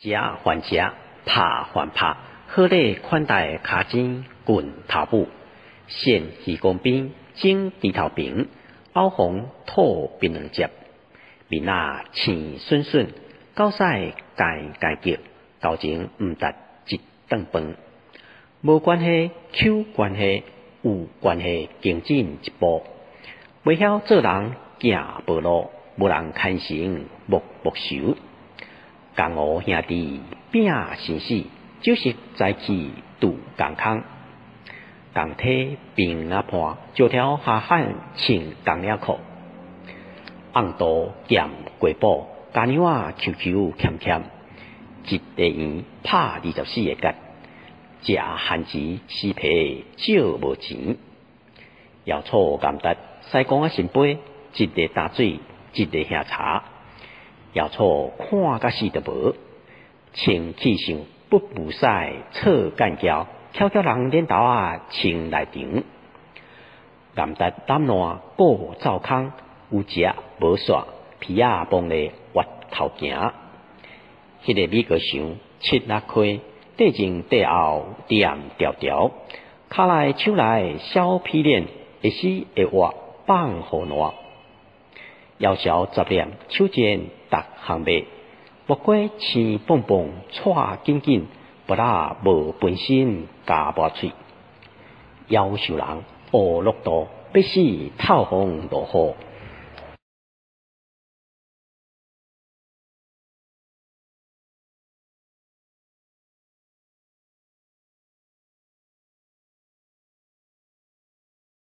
食還食，拍還拍，好禮款待跤尖棍頭母，鉎魚公邊，蒸豬頭平，藕黃吐檳榔汁，面仔青筍筍，狗屎該該叫，交情毋值一頓飯。無關係，求關係，有關係，前進一步。袂曉做人，行無路，無人牽繩，木木愁。江湖兄弟拼生死，酒色財氣拄共空。共體平仔伴，石頭下漢穿工領褲。紅肚鹹雞脯，家娘仔求求欠欠。一個圓拍24個結，食番薯死皮少無錢。瑤楚甘達，西公仔聖杯，一个擔水，一个兄茶。瑤楚看甲死都無，清氣想不無使錯干交，巧巧人輾頭仔穿內腸。岩達膽爛顧灶空，有食無煞，皮仔崩咧越頭行。彼个米糕箱七六開，綴前綴後踮條條，跤來手來小皮臉，會死會活放予爛。窈窕十念，手賤逐項賣。木瓜青蹦蹦，蔡緊緊，木仔無分心，咬磨喙。夭壽人，烏落度，欲死透風落雨。